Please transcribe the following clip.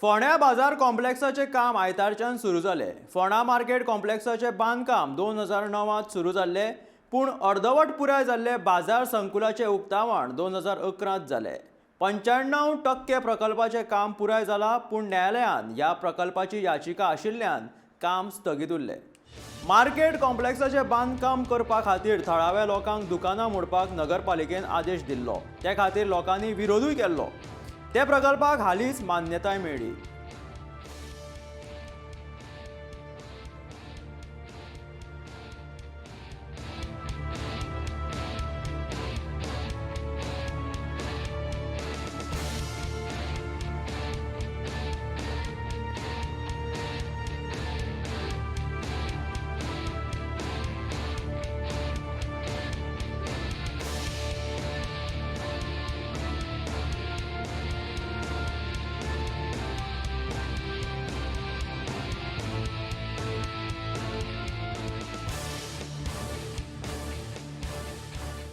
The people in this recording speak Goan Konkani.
फोंड्या बाजार कॉम्प्लेक्साचें काम आयतारच्यान सुरू जालें. फोंडा मार्केट कॉम्प्लेक्साचें बांदकाम 2009त सुरू जाल्लें, पूण अर्दवट पुराय जाल्ले बाजार संकुलाचें उक्तावण 2011त जालें. 95% प्रकल्पाचें काम पुराय जालां, पूण न्यायालयान ह्या प्रकल्पाची याचिका आशिल्ल्यान काम स्थगीत उरलें. मार्केट कॉम्प्लेक्साचें बांदकाम करपा खातीर थळाव्या लोकांक दुकानां मोडपाक नगरपालिकेन आदेश दिल्लो. ते खातीर लोकांनी विरोधूय केल्लो. ते प्रकल्पाक हालींच मान्यताय मेळ्ळी.